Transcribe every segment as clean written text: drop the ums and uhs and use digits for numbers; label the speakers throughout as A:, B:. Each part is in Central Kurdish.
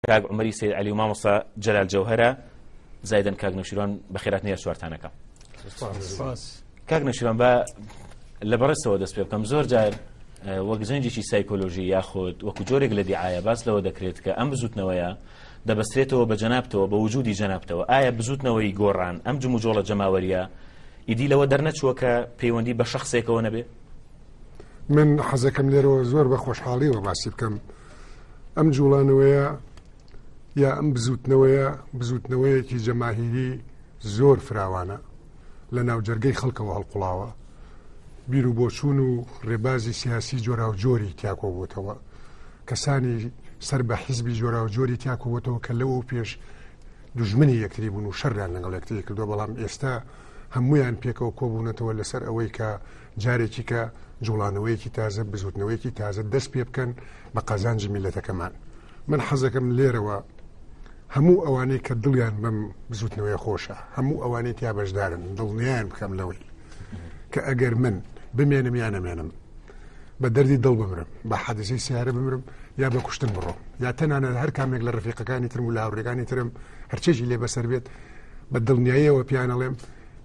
A: کاک عومەری سەید عەلی و مامۆستا جەلال جەوهەرە زایدەن کاک نەوشیروان بەخێراتنی هەر چوارتانەکەم. کاک نەوشیروان با لە بەڕێزتەوە دەست پێ بکەم. زۆر جار وەک جەنگێکی سایکۆلۆژی یاخود وەکو جۆرێک لە دیعایە باس لەوە دەکرێت کە ئەم بزوتنەوەیە دەبەسترێتەوە بە جەنابتەوە، بە وجودی جەنابتەوە. ئایا بزوتنەوەی گۆڕان ئەم جموجۆڵە جەماوەریە ئیدی لەوە دەرنەچووە کە پەیوەندی بە شەخسێکەوە نەبێ؟
B: من حەزەکەم لێرەوە زۆر بە خۆشحاڵیەوە باسی بکەم. ئەم جوڵانەوەیە یا ئەم بزوتنەوەیە بزوتنەوەیەکی جەماهیری زۆر فراوانە، لە ناوجەرگەی خەڵکەوە هەڵقوڵاوە، بیر و بۆچوون و ڕێبازی سیاسی جۆراوجۆری تیا کۆبووتەوە، کەسانی سەر بە حیزبی جۆراوجۆری تیا کۆبووتەوە کە لەوە پێش دوژمنی یەکتری بوون و شەڕیان لەگەڵ یەکتری کردووە، بەڵام ئێستا هەمویان پێکەوە کۆبوونەتەوە لەسەر ئەوەی کە جارێکی کە جوڵانەوەیەکی تازە، بزوتنەوەیەکی تازە دەست پێ بکەن بە قازانجی میلەتەکەمان. من حەزەکەم لێرەوە هەموو ئەوانەی کە دڵیان بەم بزوتنەوەی خۆشە، هەموو ئەوانەی تیا بەشدارن، دڵنیایان بکەم لەوەی کە ئەگەر من بمێنم یا نەمێنم، بە دەردی دڵ بمرم، بە حادیسەی سیارە بمرم یا بە کوشتن بڕۆم، یا تەنانەت هەر کامێک لە ڕەفیقەکانی ترم و لە هاوڕێکانی ترم هەرچێکی لێ بەسەر بێت، بە دڵنیاییەوە پێیان ئەڵێم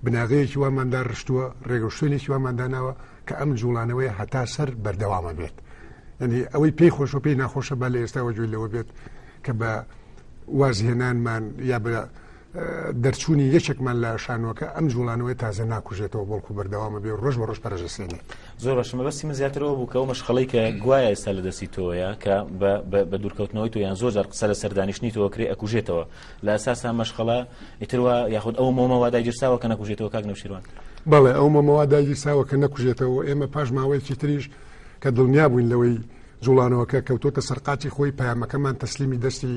B: بناغەیەکی وامان داڕشتووە، ڕێگە و شوێنێکی وامان داناوە کە ئەم جوڵانەوەیە هەتا سەر بەردەوامە بێت. یعنی ئەوەی پێی خۆش و پێی ناخۆشە با لە ئێستاوە گوێی لەوە بێت کە بە وازهێنانمان یا بە دەرچوونی یەکێکمان لە شانۆکە ئەم جوڵانەوەی تازە ناکوژێتەوە، بەڵکو بەردەوامە بێ ڕۆژ بە ڕۆژ پەرەژەسێنێت.
A: زۆر باشە، مەبەستی من زیاترەوە بوو کە ئەو مەشخەڵەی کە گوایە ئێستا لە دەستی تۆیە کە بە دوورکەوتنەوەی تۆ یان زۆر جار قسە لەسەر دانیشتنی تۆ کرێ ئەکوژێتەوە، لە ئەساسا مەشخەڵە ئیتر وا یاخود ئەو مۆمە وا داگیرساوە کە نەکوژێتەوە کاک نەوشیروان؟
B: بەڵێ، ئەو مۆمە وا داگیرساوە کە نەکوژێتەوە. ئێمە پاش ماوەیەکی تریش کە دڵنیا بووین لەوەی جوڵانەوەکە کەوتۆتە سەرقاچی خۆی، پەیامەکەمان تەسلیمی دەستی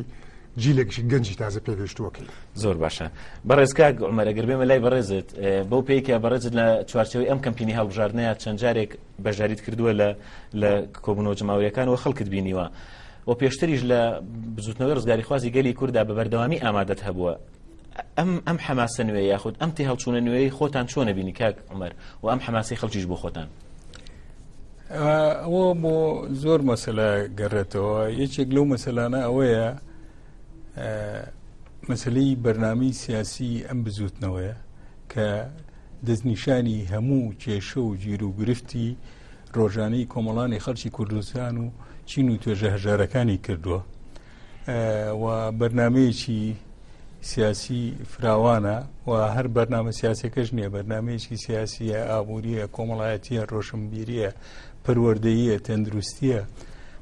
B: جیلێکی گەنجی تازە پێگەیشتووەکەی.
A: زۆر باشە بەڕێز کاک عومەر، ئەگەر بێمە لای بەڕێزت، بەو پێی کە بەڕێزت لە چوارچێوەی ئەم کەمپینی هەڵبژاردنەیە چەند جارێک بەشداریت کردووە لە کۆبوونەوە جەماوەریەکان و خەڵکت بینیوە و پێشتریش لە بزوتنەوەی ڕزگاریخوازی گەلی کووردا بە بەردەوامی ئامادەت هەبووە، ئەم حەماسە نوێ یاخود ئەم تێهەڵچوونە نوێی خۆتان چۆنە بینی کاک عومەر و ئەم حەماسی خەڵکیش بۆ خۆتان؟
C: ئەوە بۆ زۆر مەسەلە گەڕێتەوە. یەکێک لەو مەسەلانە ئەوەیە مەسلەی بەرنامەی سیاسی ئەم بزوتنەوەیە کە دەستنیشانی هەموو کێشە و گیر و گرفتی ڕۆژانەی کۆمەڵانی خەڵکی کوردستان و چین و توێژە هەژارەکانی کردووە و بەرنمەیەکی سیاسی فراوانە و هەر بەرنامە سیاسەکەش نییە، بەرنمەیەکی سیاسیە، ئابووریە، کۆمەڵایەتیە، ڕۆشنبیریە، پەروەردەییە، تەندروستیە،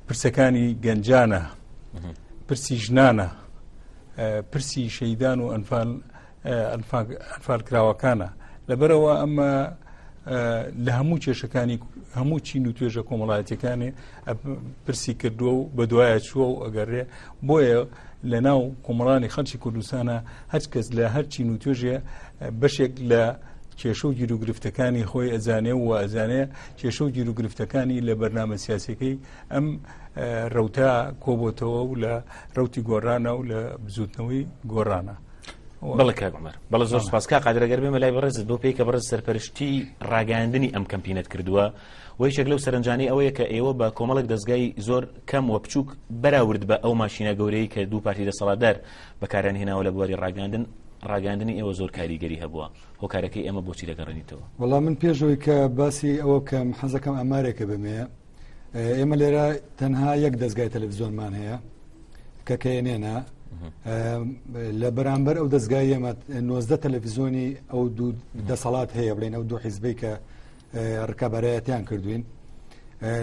C: پرسەکانی گەنجانە، پرسی ژنانە، پرسی شەیدان و ئەنفالکراوەکانە. لەبەرەوە ئەمە لە هەموو کێشەکانی هەموو چین و توێژە کۆمەڵایەتەکانی پرسی کردووە و بەدوایە چووە و ئەگەڕێ. بۆیە لە ناو کۆمەڵانی خەڵکی کوردستانە هەر کەس لە هەر چین و توێژێ بەشێک لە کێشە و گیروگرفتەکانی خۆی ئەزانێ و ئەزانێ کێشە و گیروگرفتەکانی لە بەرنامە سیاسەکەی ئەم ڕەوتە کۆبۆتەوە و لە ڕەوتی گۆڕانە و لە بزوتنەوەی گۆڕانە.
A: بەڵێ کاک عومەر، بەڵێ زۆر سپاس. کاک قادر ئەگەر بێمە لای بەڕێزت، بەو پێی کە بەڕێز سەرپەرشتی ڕاگەیاندنی ئەم کەمپینەت کردووە و یەکێک لەو سەرنجانەی ئەوەیە کە ئێوە بە کۆمەڵێک دەزگای زۆر کەم و بچووک بەراورد بە ئەو ماشینە گەورەی کە دوو پارتی دەسەڵاتدار بەکاریان هێناوە لە بواری ڕاگەیاندن، ڕاگەیاندنی ئێوە زۆر کاریگەری هەبووە، هۆکارەکەی ئێمە بۆچی دەگەڕێنیتەوە؟
D: وەڵا من پێش ئەوەی کە باسی ئەوە بکەم حەزەکەم ئامارێکە بمێ. ئێمە لێرە تەنها یەک دەزگای تەلەڤزیۆنمان هەیە کە کەێنێنە، لە بەرامبەر ئەو دەزگای ئێمە 19 تەلەڤزیۆنی ئەو دوو دەسەڵات هەیە، بڵێن ئەو دوو حیزبەی کە ڕکابەرایەتیان کردوین.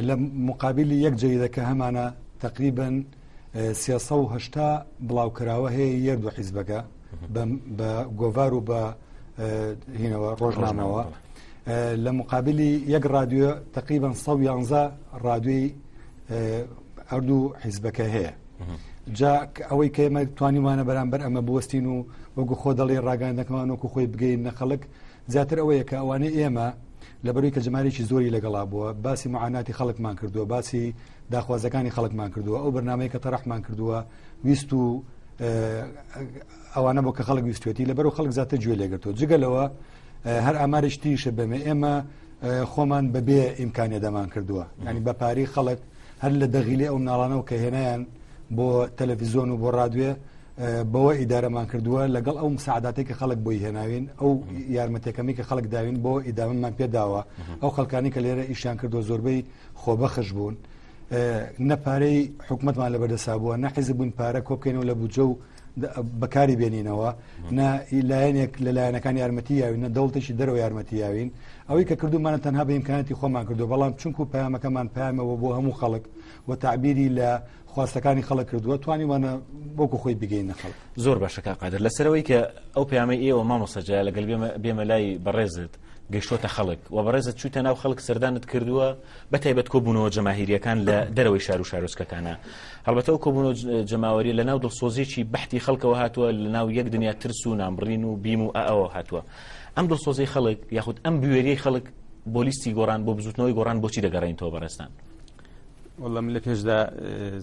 D: لە مقابلی یەک جەریدە کە هەمانە تقریبا 380 بڵاوکراوە هەیە یەک دوو حیزبەکە بە گۆڤار و بە هینەوە ڕۆژنامەوە. لە مقابلی یەک رادیۆ تقریبا 111 رادیۆی هەردوو حیزبەکە هەیە. جا ئەوەی کە ئێمە توانیمانە بەرامبەر ئەمە بوەستین و وەکو خۆ دەڵێ ڕاگەاندەکەمان وەکو خۆی بگەین نە خەڵک، زیاتر ئەوەیە کە ئەوانەی ئێمە لەبەروی کە جمارێکی زۆری لەگەڵا بووە، باسی معاناتی خەڵکمان کردووە، باسی داخوازەکانی خەڵکمان کردووە، ئەو بەرنمەیە کە تەرحمان کردووە ویست و ئەوانە بۆ کە خەڵک ویستێتی، لەبەرو خەڵک زیاتر گوێ لێگرتووە. جگە لەوە هەر ئامارێکی تریشە بەمێ، ئێمە خۆمان بەبێ ئیمکانیە دەمان کردووە، ینی بە پارەی خەڵک هەر لە دەغیلی ئەو مناڵانەوە کە هێنایان بۆ تەلەفیزۆن و بۆ ڕادوێ بەوە ئیدارەمان کردووە لەگەڵ ئەو مساعداتێک کە خەڵک بۆی هێناوین ئەو یارمەتەکەمی کە خەڵک داوین بۆ ئیدامەمان پێداوە ئەو خەڵکانی کە لێرە ئیشیان کردووە زۆربەی خۆبەخش بوون نە پارەی حکومەتمان لە بەردەسا بووە نە حیزب بووین پارە کۆبکەینەوە لە بودجە و بەکاری بێنینەوە نە لایەنێک لە لایەنەکان یارمەتی یاوین نە دەوڵتێکی دەرەوە یارمەتی یاوین ئەوەی کە کردومانە تەنها بە ئیمکاناتی خۆمان کردو بەڵام چونکو پەیامەکەمان پەیامەوە بۆ هەموو خەڵک و تعبیری لە خواستەکانی خەڵک کردووە توانیوانە وەکو خۆی بگەینە خەڵک.
A: زۆر باشە کاک قادر لەسەرەوەی کە ئەو پەیامەی ئێوە مامۆستا جەلال لەگەل بێمە لای بەڕێزت گەیشتۆتە خەڵک و بەڕێزت چوویتە ناو خەڵک سەردانت کردووە بە تایبەت کۆبوونەوە جەماهیریەکان لە دەرەوەی شار و شارۆچکەکانە هەڵبەتە ئەو کۆبوونەوە جەماوەریە لە ناو دڵسۆزیی بەحتی خەڵکەوە هاتووە لە ناو یەک دنیا ترس و نامبڕین و بیم و ئەوە هاتووە ئەم دڵسۆزی خەڵک یاخود ئەم بوێریەی خەڵک بۆ لیستی گۆڕان بۆ بزوتنەوەی گۆڕان بۆچی دەگەڕێنیتەوە بەڕێزتان؟
E: وەڵا من لە پێشدا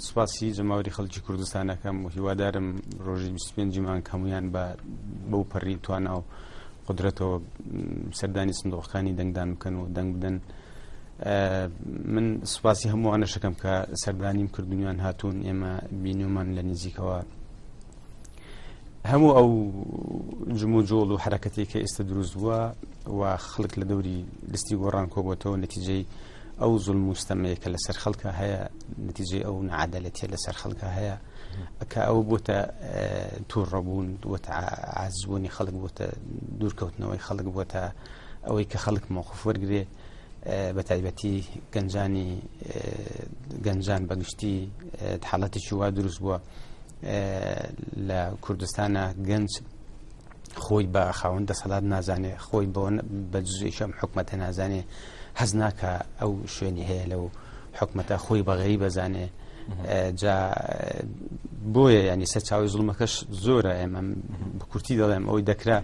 E: سوپاسی جەماوەری خەڵکی کوردستان ئەکەم و هیوادارم ڕۆژی 25 مانگ هەمویان بە بەو پەڕی توانا و قدرەتەوە سەردانی سندۆقەکانی دەنگدان بکەن و دەنگ بدەن من سوپاسی هەمووانەشەکەم کە سەردانیم کردنیان هاتوون ئێمە بینیومان لە نزیکەوە هەموو ئەو جموجۆڵ و حرەکەتی کە ئێستا دروست بووە و خەڵک لە دەوری لیستی گۆڕان کۆبووەوە نەتیجەی ئەو زوڵم و ستەمەیە کە لەسەر خەڵکە هەیە نەتیجەی ئەو نەعادالەتیە لەسەر خەڵکە هەیە کە ئەو بۆتە تووڕەبوون بۆتە عازبوونی خەڵک بۆتە دوورکەوتنەوەی خەڵک بۆتە ئەوەی کە خەڵک مۆقف وەرگێ بە تایبەتی گەنجانی گەنجان بەگشتی حاڵەتێکی وا دروست بووە لە کوردستانە گەنج خۆی بە خاوەن دەسەڵات نازانێ خۆی بە جزێکی ئەم حکومەتە نازانێ حەز ناکە ئەو شوێنی هەیە لەو حکومەتە خۆی بە غەریب بەزانێ جا بۆیە ینی سەرچاوی زوڵمەکەش زۆرە ئێمە بە کورتی دەڵێم ئەوەی دەکرا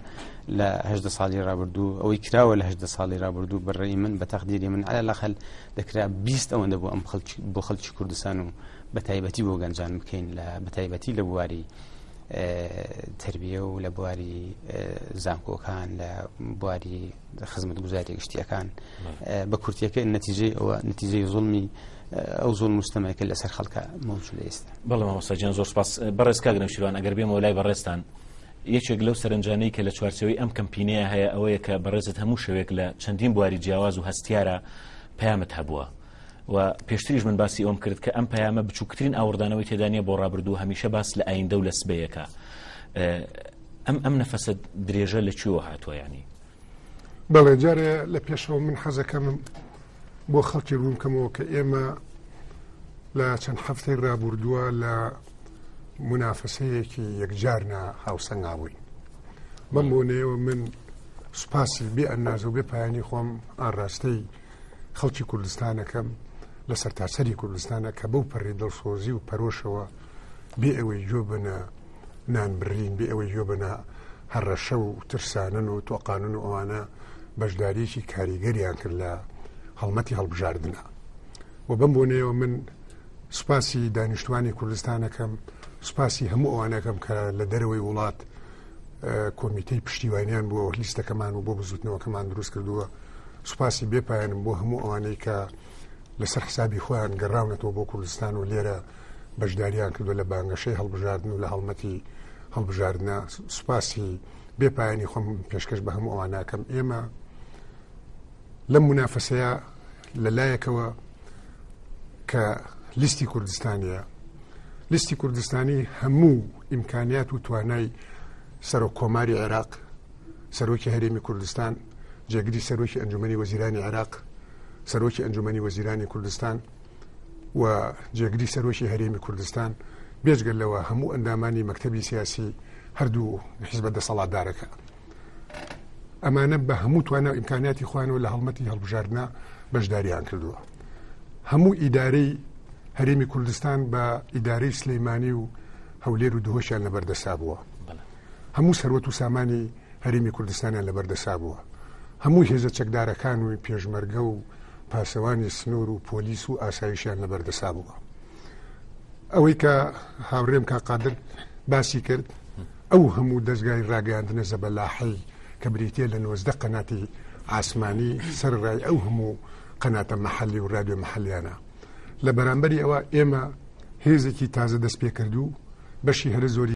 E: لە هەدە ساڵی رابردوو ئەوەی کراوە لە هەدە ساڵی رابردوو بەڕێی من بە تەقدیری من على لەخەل دەکرا 20 ئەوەندە بۆ ئەم خەڵکی بۆ خەڵکی کوردستان و بە تایبەتی بۆ گەنجان بکەین لە بە تایبەتی لە بواری تربیە و لە بواری زانکۆکان لە بواری خزمەتگوزاری گشتیەکان بە کورتیەکە نەتیجەی ئەوە نەتیجەی زوڵمی ئەو زۆر مستەمەکە لەسەر خەڵکە مەوجودە ئێستا.
A: بەڵێ مامۆستا گیان زۆر سپاس بەڕێز کاک نەوشیروان ئەگەر بێمەوە لای بەڕێزتان یەکێک لەو سەرنجانەی کە لە چوارچێوەی ئەم کەمپینەیە هەیە ئەوەیە کە بەڕێزت هەموو شەوێک لە چەندین بواری جیاواز و هەستیارە پەیامت هەبووە و پێشتریش من باسی ئەوم کرد کە ئەم پەیامە بچووکترین ئاوڕدانەوەی تێدا نییە بۆ ڕابردوو هەمیشە باس لە ئایندە و لە سبەیەکە ئەم ئەم نەفەسە درێژە لە کوێوە هاتووە ینی
B: بەڵێ جارێ لە پێشەوە من حەزەکەم بۆ خەڵکی ڕوون کەمەوە کە ئێمە لە چەند هەفتەی ڕابوردووە لە منافەسەیەکی یەکجار نا هاوسەنگا بووین بەم بۆنەیەوە من سوپاسی بێ ئەندازە و بێ پایانی خۆم ئاراستەی خەڵکی کوردستانەکەم لە سەرتاسەری کوردستانە کە بەو پەڕی دڵسۆزی و پەرۆشەوە بێ ئەوەی گوێ بنە نانبڕین، بێ ئەوەی گوێ بەنە هەڕەشە و ترسانن و تۆقانن و ئەوانە بەشدارییەکی کاریگەریان کرد لە هەڵمەتی هەڵبژاردنە و بەم بۆنەیەوە من سوپاسی دانیشتوانی کوردستانەکەم سوپاسی هەموو ئەوانەکەم کە لە دەرەوەی وڵات کۆمیتەی پشتیوانیان بۆ لیستەکەمان و بۆ بزوتنەوەکەمان دروست کردووە سوپاسی بێپایەنم بۆ هەموو ئەوانەی کە لەسەر حسابی خۆیان گەڕاونەتەوە بۆ کوردستان و لێرە بەشداریان کردوە لە بانگەشەی هەڵبژاردن و لە هەڵمەتی هەڵبژاردنە سوپاسی بێ پایانی خۆم پێشکەش بە هەموو ئەواناکەم ئێمە لەم منافەسەیە لە لایەکەوە کە لیستی کوردستانیە لیستی کوردستانی هەموو ئیمکانیات و توانای سەرۆک کۆماری عێراق سەرۆکی هەرێمی کوردستان جێگری سەرۆکی ئەنجومەنی وەزیرانی عێراق سەرۆکی ئەنجومەنی وەزیرانی کوردستان و جێگری سەرۆکی هەرێمی کوردستان، بێجگە لەوە هەموو ئەندامانی مەکتەبی سیاسی هەردوو حیزبە دەسەڵاتدارەکە. ئەمانە بە هەموو توانا و ئیمکانیاتی خۆیانەوە لە هەڵمەتی هەڵبژاردنە بەشداریان کردووە. هەموو ئیدارەی هەرێمی کوردستان بە ئیدارەی سلەیمانی و هەولێر و دهۆکیان لەبەردەستا بووە. هەموو سەروەت و سامانی هەرێمی کوردستانیان لەبەردەسا بووە. هەموو هێزە چەکدارەکان و پێشمەرگە و پاسەوانی سنوور و پۆلیس و ئاسایشیان لەبەردەسا بووە. ئەوەی کە هاوڕێم کاک قادر باسی کرد ئەو هەموو دەزگای ڕاگەیاندنە زەبەلاحەی کە بریتیە لە 19 قەناتی ئاسمانی سەرڕای ئەو هەموو قەناتە مەحەلی و رادیۆ مەحەلیانە لە بەرامبەری ئەوە ئێمە هێزێکی تازە دەست پێکردوو بەشی هەرە زۆری.